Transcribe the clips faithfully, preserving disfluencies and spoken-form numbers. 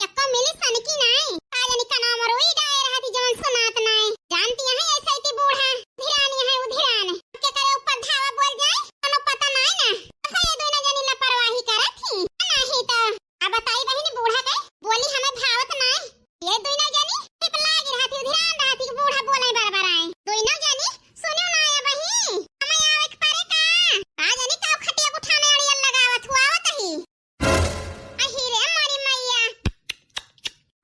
एको मिली सनकी नाई। का जानी का नाम रोई गाए रहती जवन सुनात नाई। जानती हैं ऐसे ही बूढ़ा, धिरानी है उधिरान। के करे ऊपर धावा बोल जाए, कोनो पता नाई ना। तो ये दोनों जनी लापरवाही करत ही। नहीं तो अब बताई बहिनी, बूढ़ा के बोली हमें भावत नाई। ये दोनों जनी टिप लागी रहती, उधिरान रहती, बूढ़ा बोले बरबर आए। दोनों जनी सुनियो ना ये बहिनी, हमें आवे के परे का? का जानी का खटिया उठाने अड़ियल लगावत हुआ आवत ही। अही रे मोरी मैया,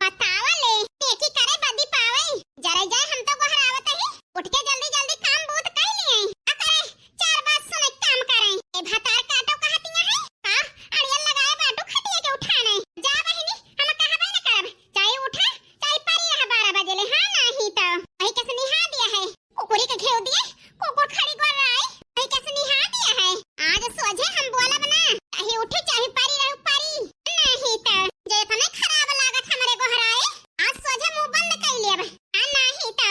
बतावा ले, नेकी करे बदी पावे। जरे जाए हम तो गोहरावत ही, उठ के जल्दी जल्दी काम बूत कर लिए। आ करे, चार बात सुने काम करे। ए भतार काटो कहतिया है, का अड़ियल लगाए बाटू खटिया के उठाने। जा बहिनी, हम कहबे न करब, चाहे उठा, चाहे परी रह बारह बजे ले, हाँ नाही तो। वही कैसे निहा दिया है, कुकुरी के घेव दिए, कुकुर खड़ी गोर राय, वही कैसे निहा दिया है। आज सोझे हम बोलब ना, चाहे उठे चाहे परी रहू परी, नहीं तो जे इतने खराब लागत हमरे गोहराए, आज सोझे मुंह बंद कर लेब, आ नहीं तो।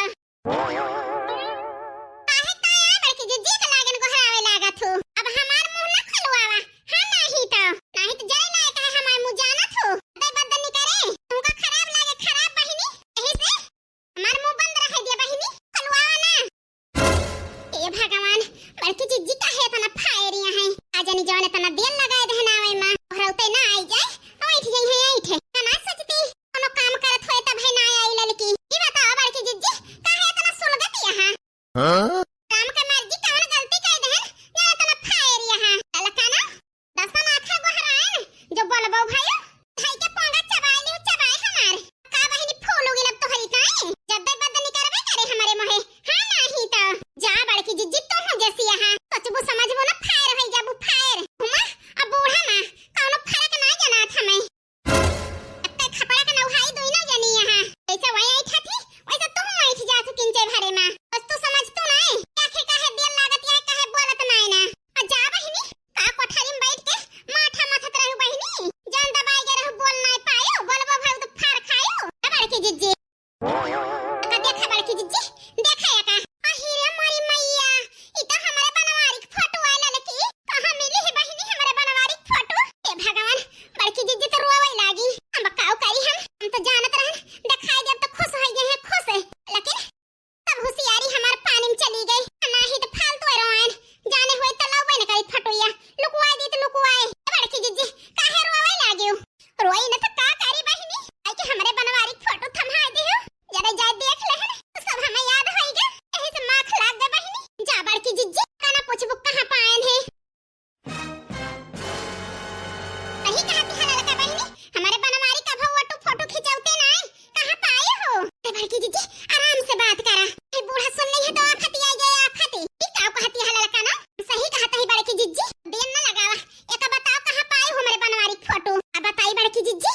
काहे का यार बड़की जिज्जी के लागन गोहरावे लागत हो? अब हमार मुंह ना खुलवावा, हाँ नाही तो, नाही तो जरे लायक है हमार मुंह जानत हो। दे बदनी करे, तुमका खराब लागे खराब बहिनी, यही से हमार मुंह बंद रहे दिया बहिनी, खुलवावा ना। ए भगवान, बड़की जिज्जी काहे इतना फायरिया है? आ जानी जवन इतना देर लगाए दहनावे माँ, गोहरौते ना आई जाए, बैठ गई है ऐठे। ना, ना सोचती, कोनो काम करत होए तब है ना आई ललकी। ई बताओ बड़की जिज्जी, काहे इतना सुलगत यहाँ? हाँ? राम के मर्जी कवन गलती कह देहन, जो इतना फायर यहाँ। ललका ना, दसन आँखें गोहरायन, जो बोलबो भाई, धई के पोंगा चबाए लियो, चबाए हमार। का बहिनी फूल उगिल अब तोहरी काहे? जद्दे बदनी करबे करे हमरे मोहे। हाँ नाही तो। जा बड़की जिज्जी तू हूँ जैसी यहाँ। सोचबू समझबू ना फायर होई जाबू फायर। हुमा, अब बूढ़ा माँ, कौनो फर्क ना जनात हमें। अत्ते खपड़ा के नौहाई दुइनो जनी यहाँ। जैसे वही ऐठा थी, वैसे तू ऐठ जा तू किंचे भरे माँ। बस तू समझ तू नहीं, आखिर काहे देर लागत या काहे बोलत नहीं ना। आ जा बहिनी, का कोठरी में बैठ के माथा मथत रहू बहिनी? जान दबाई के रहू, बोल नहीं पायो, बोलबो भाई तो फार खायो। ए बड़की जिज्जी। का देखा बड़की जिज्जी, देखा या का? अही रे मोरी मैया, ई तो हमरे बनवारी के फोटो आइल ललकी। कहाँ मिली है बहिनी हमरे बनवारी के फोटो? ए भगवान, बड़की जिज्जी तो रोवे लागी। हम काऊ करी हम, हम तो जानत रहन, दिखाई देब तो खुश हो गए हैं, खुश है। लेकिन तब होशियारी हमार पानी में चली गई, नाही तो फालतू रोएन, जाने हुए तो लौबे न करी फोटोया, लुकवाई दी तो लुकवाई। ए बड़की जिज्जी, काहे रोवे लागियो? रोई न तो का करी बहिनी, आई के हमरे बनवारी के फोटो थम्हा दियो, जरा जाए देख लेहन, तो सब हमें याद होई गए, यही से माख लाग गए बहिनी। जा बड़की जिज्जी, का ना पूछबू कहाँ पाएन है। सही कहती है ललका बहिनी, हमारे बनवारी का भौवटू फोटो खिंचौते नाई, कहाँ पाए हो? ए बड़की जिज्जी, आराम से बात करा। ए बूढ़ा सुन ली है तो आफत आई जाए आफत। ई का कहती है ललका ना? सही कहत ही बड़की जिज्जी, देर न लगावा। एक बताओ कहाँ पाए हो हमारे बनवारी का फोटो? अब बताई बड़की जिज्जी।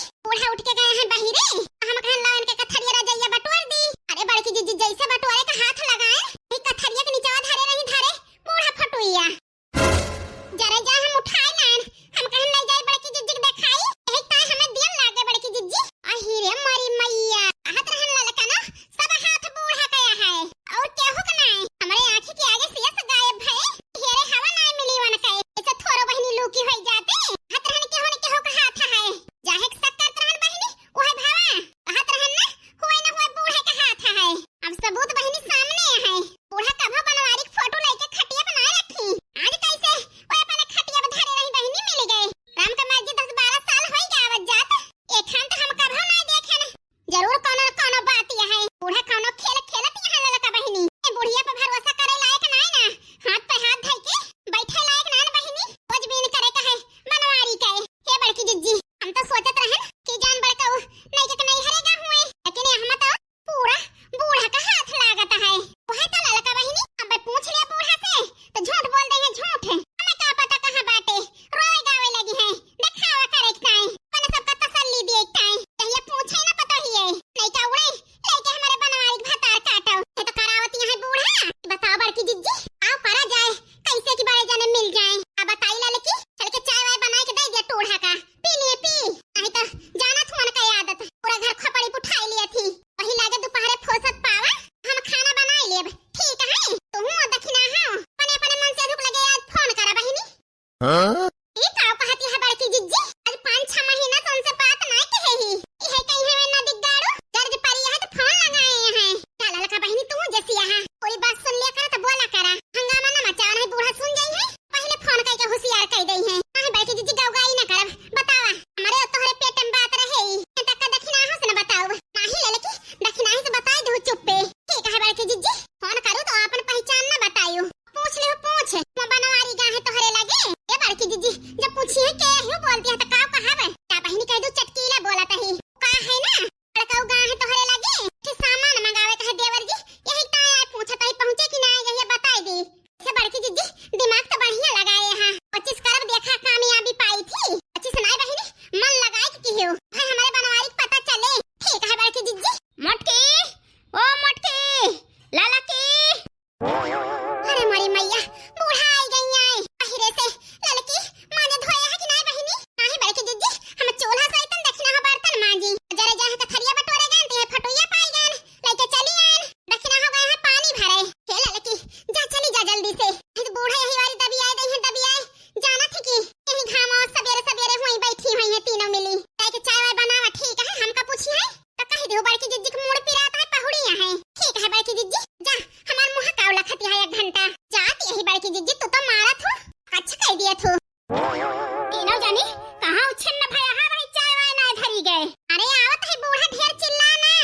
अरे आवत है बूढ़ा, ढेर चिल्ला ना।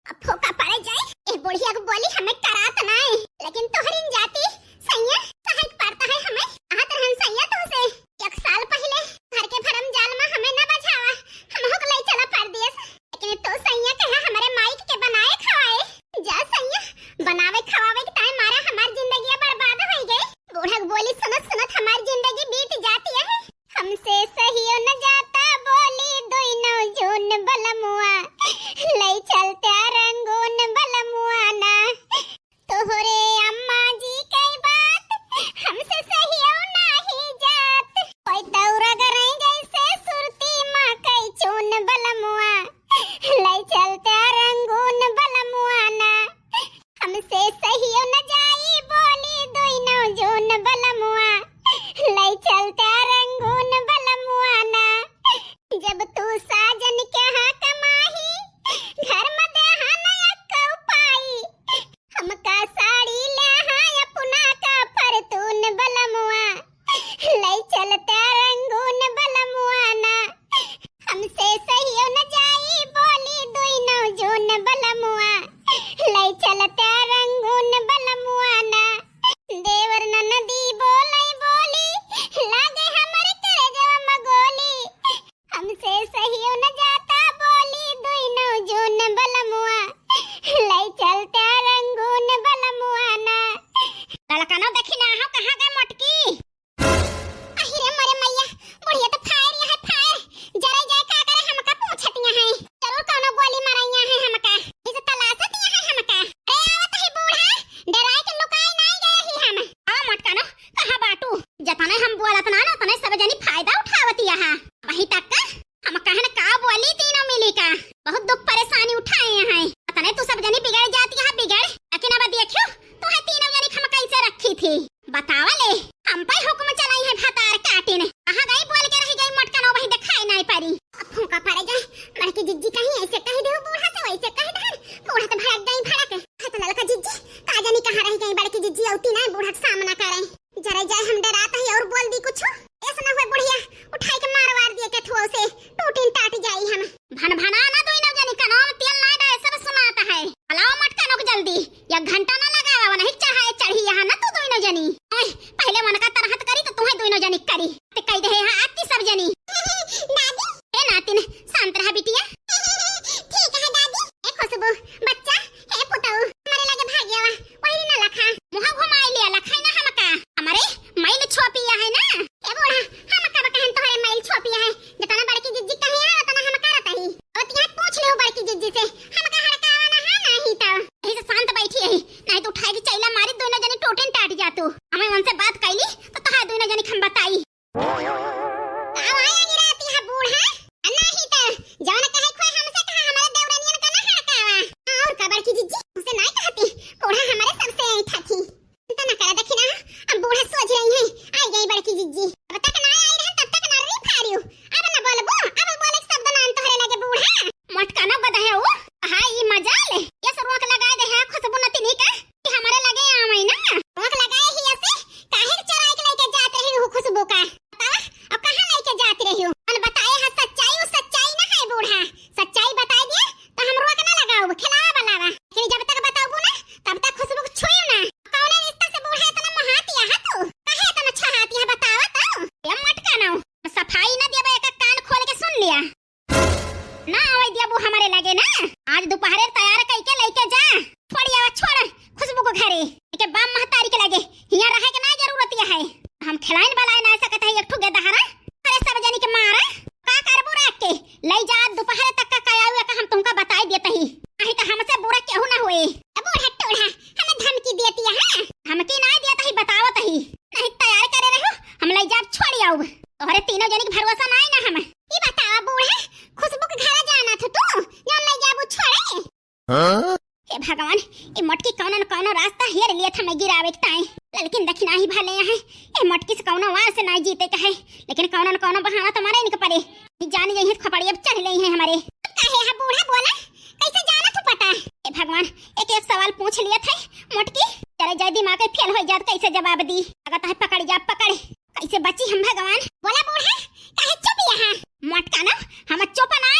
अब फोका पड़े जाए, ए बुढ़िया के बोली हमें करात नाय, लेकिन तोहरिन जाति सैया सहायक पड़ता है हमें। कहत रहन सैया तोहसे, एक साल पहिले घर के भरम जाल में हमें न बझावा, हमहू के लई चला परदेस। लेकिन तू सैया कहा हमरे माई के बनाए खवाए। जा सैया, बनावे खवावे के ताई मारा हमार जिंदगी बर्बाद होई गई। बूढ़ा के बोली सुनत सुनत हमार जिंदगी बीत जाती है। हमसे सहियो न जाता बोली दुइनो जून बलमुआ, लई चलत्या रंगून बलमुआ ना। तोहरे अम्मा जी कई बात हमसे सहियो नाही जात। कोई तौरा गरई जैसे सुरती माँ कई चून बलमुआ, लई चलत्या रंगून बलमुआ ना। हमसे सहियो न जाई बोली दुइनो जून बलमुआ, लई चलत्या रंगून बलमुआ ना। जब तू साजन के हाँ कमाही, घर में देहा न अक्कौ पाई। हमका साड़ी लेहा अपना का फरतून बलमुआ, लई चलत्या रंगून बलमुआ ना। हमसे सहियो न जाई बोली दुइनो जून बलमुआ, लई चलत्या रंगून बलमुआ ना। देवर ननदी बोलई बोली, लागे हमर करेजवा में गोली। हमसे सहियो न जाता बोली दुइनो जून बलमुआ, लई चलत्या रंगून बलमुआ ना। ललकनो देखी ना हो कहाँ गए मोटकी। अहि रे मोरे मैया, बुढ़िया तो फायर यहाँ फायर, जरे जाए का करे हमका पूछतिया है, जरूर कौनो गोली मरैया है हमका, इसे तलाशतिया है हमका। अरे आवत ही बूढ़ा, डराए के लुकाए नाई गए ही हम। आ मोटकनो, कहाँ बाटू? जतने हम बोलत ना ना, उतने सब जनी फायदा उठावतिया है। वही तक का हम कहन का बोली तीनों मिली का, बहुत दुख परेशानी उठाए हैं। उतने तू सब जनी बिगड़ जाती है, बिगड़। लेकिन अब देखियो, तू है तीनों जनी हम कैसे रखी थी। बतावा ले, हम पे हुक्म चलाई है भतार काटिन। कहाँ गई बोल के रह गई मोटकनो, वही दिखाई नहीं पड़ी। अब फूंका पड़ जाए, बड़की जिज्जी कहीं ऐसे कह दे बूढ़ा से, वैसे कह दे। बूढ़ा तो भड़क गई, भड़क। है तो ललका जिज्जी, का जानी कहाँ रह गई बड़की जिज्जी, औती ना बूढ़ा के सामना करे। जरा जाए हम डरात ही और बोल दी कुछ। ऐसा ना हुए बुढ़िया उठाई के मार वार दिए के थुआ से टूटिन टाट जाई हम। भन भना ना दुइनो जनी, कनवा में तेल ना डाले, सब सुनात है। बुलाओ मोटकनो के जल्दी, एक घंटा ना लगावा, नहीं चढ़ाए चढ़ी यहाँ ना तू दुइनो जनी। ओए, पहले मन का तरहत करी तो तुम्हें दुइनो जनी करी। ते कह दे है यहाँ आती सब जनी। दादी। ए नातिन, शांत रहा बिटिया। ठीक है दादी। ए खुशबू, बच्चा, हे पुतऊ, हमरे लगे भाग्यवा, वही ना लखा। मुँह घुमाई लिया, लखा ही ना हमका। हमरे मैल छोपिया है ना। ए बूढ़ा, हमका बा कहन तोहरे मैल छोपिया है। जितना बड़की जिज्जी कही है, उतना हमका रहता ही। अब तिहां पूछ लियो बड़की जिज्जी से, हमका हड़कावा ना है, नाही तो। यही से शांत बैठी रही, नहीं तो उठाई के चैला मारी, दोनों जने टोटिन टाट जा तू। हमें उनसे बात कैली, तो तोहार दोनों जने के हम बताई। का वाया गिराती है बूढ़ा? आ नाही त जवन कहे खोए हमसे कहा, हमारे देवरनियन का ना हड़कावा। और का बड़की जिज्जी, हमसे नाही कहती, बूढ़ा हमारे सबसे ऐठा थी। चिंता ना करा, देखी ना, अब बूढ़ा सोच रही है, आई गई बड़की जिज्जी। अब तक ना आई रहे, तब तक ना री फारियो। अब ना बोलबो, अब बोले के शब्द ना आन तोहरे लगे बूढ़ा। मोटका ना गधा है वो, हाँ ई मजाल, ये सब रोक लगा दे है खुशबू नतिनी का। कि हमरे लगे आवै ना। रोक लगाए ही ऐसे, काहे के चोराई के लेके जात रही हो खुशबू का? बतावा, अब कहाँ लेके जात रही हो? मन बताए है सच्चाई, वो सच्चाई ना है बूढ़ा। सच्चाई बताई दिया, तो हम रोक ना लगाओ, खिलावा बलावा। लेकिन जब तक बताओ ना, तब तक खुशबू को छुएओ ना। कौने रिश्ता से बूढ़ा इतना मोहात यहाँ तू? काहे इतना छहात यहाँ बतावा तो? ये मोटका ना, सफाई ना देबे, एक कान खोल के सुन लिया। ना आवे दिया वो हमारे लगे ना। आज दोपहरे तैयार कई के लेके जा। छोड़ आवा, छोड़ खुशबू को घरे। एके बाप महतारी के लगे हियां रहे के ना जरूरत है। हम खिलाइन बलाए ना सकत है एक ठो गेदहरा। अरे सब जनी के मारा। का करबू रख के? ले जा, दोपहरे तक का कया हुआ का हम तुमका बताई देत ही। नहीं तो हमसे बुरा केहू ना होए। ए बूढ़ा टोढ़ा, हमें धमकी देती है। धमकी ना देत ही, बतावत ही। नहीं तैयार करे रहो, हम ले जाब छोड़ आउब। तोहरे तीनों जनी के भरोसा ना है ना हम। ई बतावा बूढ़ा, खुशबू के घरा जाना था तू, जौन ले जाबू छोड़े? हाँ? हे भगवान, ए मोटकी कौनो न कौनो रास्ता हेर लिया था मैं गिरावे के ताई। ललकिन दखिना ही भले यहाँ, ए मोटकी से कौनो वार से ना जीते के है, लेकिन कौनो न कौनो बहाना तो मारे इनके पड़े। जान यही खपड़ी अब चढ़ ले है हमारे। काहे है बूढ़ा बोला, कैसे जाना तू पता? ए भगवान, एक एक सवाल पूछ लिया था मोटकी, तेरे जय दिमाग फेल हो जात, कैसे जवाब दी? अगर तहे पकड़ जा पकड़। कैसे बची हम भगवान? बोला बूढ़ा, काहे चुप यहाँ? मोटका ना, हम चुप ना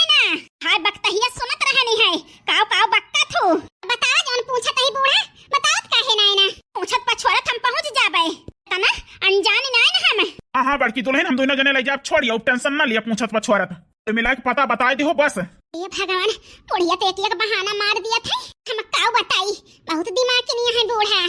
हाँ बड़की दुलहिन, हम दुनो जने लइ जाब छोड़िया, अब tension न लिया पूछत पछोरत। तो मिला के पता बताइ देहो बस। ए भगवान, बुढ़िया तो एक एक बहाना मार दिया थे। हम काउ बताई, बहुत दिमाग के नहीं है बूढ़ा।